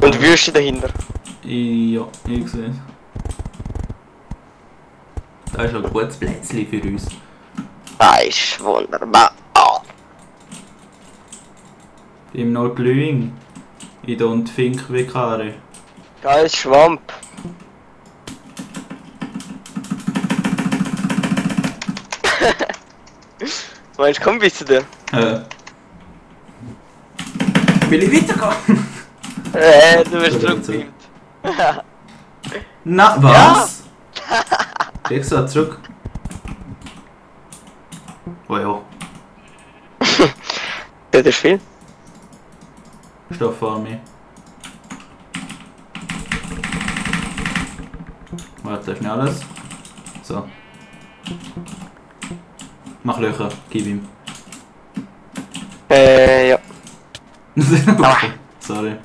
Und Wüste dahinter. Ja, ich sehe es. Da ist ein gutes Plätzchen für uns. Ah, ist wunderbar. Oh. Im Nordlüing. In der Fink Vikare. Geil, Schwamp. Meinst du, komm bis zu dir? Will ich weitergehen? Du wirst zurückgebeamt. Na, was? Ja. Ich so zurück. Oh ja. Das ist viel. Steh vor mir. Warte, schnell alles. So. Mach Löcher, gib ihm. Ja. Okay. Sorry.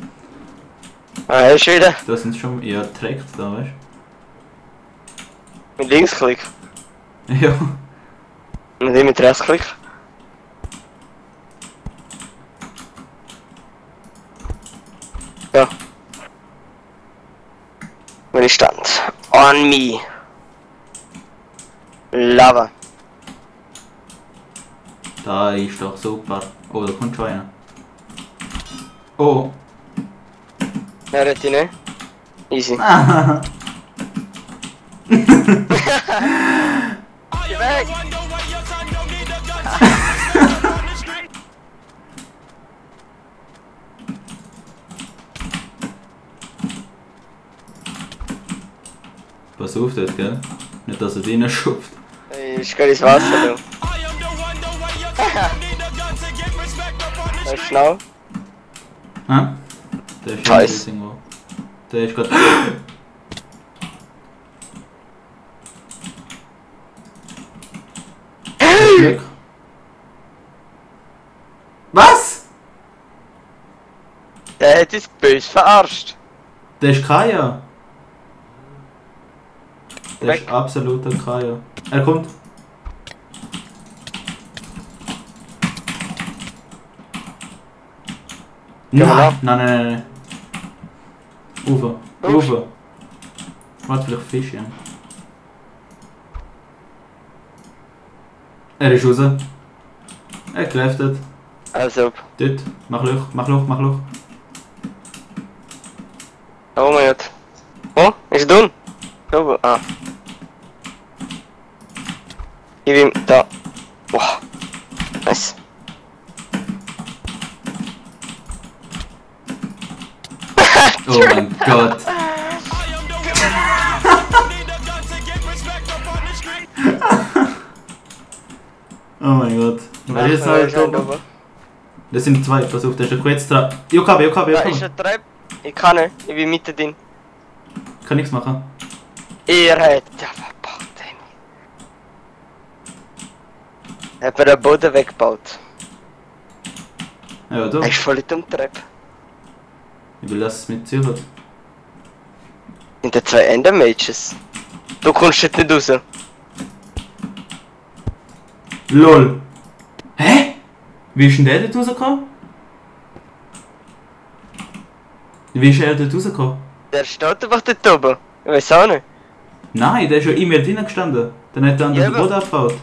Ah, ist wieder. Das sind schon. Ja, trägt da, weißt Mit Linksklick. du? Ja. Und nicht mit Rechtsklick. Ja. Wenn ich stand. On me. Lava. Da ist doch super. Oh, da kommt schon einer. Oh. Ja, rette nicht. Easy. Geh weg! Pass auf dort, gell? Nicht, dass er drinnen schupft. Ich geh ins Wasser, du. Das ist schnell. Hä? Der ist Scheiß. irgendwo. Der ist gerade. Glück. Was? Der hat uns böse verarscht. Der ist Kaya. Der Weg. ist absoluter Kaya. Er kommt. Gehen wir Nein, nach? nein, nein, nein. Ufer. Ufer. Warte, vielleicht Fisch, ja. Er ist raus. Er kräftet. Also. Dort. Mach Loch, mach Loch, mach Loch. Oh mein Gott. Oh, ist er drin? Oh, ah. Gib ihm da. Boah. Nice. Oh mein Gott. Oh mein Gott. Wer ist jetzt noch da oben? Das sind zwei, pass auf, da ist ein Quetz dran. JKB. Da ist ein Trepp. Ich kann nicht. Ich bin mitten drin. Kann nichts machen. Ihr habt ja verbaut. Hat mir den Boden weggebaut. Ja, du. Er ist voll in dem Trepp. Ich will, dass es mit Ziel hat. In den zwei Ender-Mages. Du kommst jetzt nicht raus. LOL. Hä? Wie ist denn der dort rausgekommen? Wie ist er dort rausgekommen? Der steht einfach dort oben. Ich weiß auch nicht. Nein, der ist ja in mir drinnen gestanden. Dann hat er Ja, den Boden abgebaut.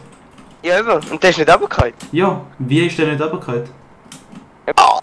Ja, eben. Und der ist nicht runtergefallen. Ja, wie ist der nicht runtergefallen? Oh.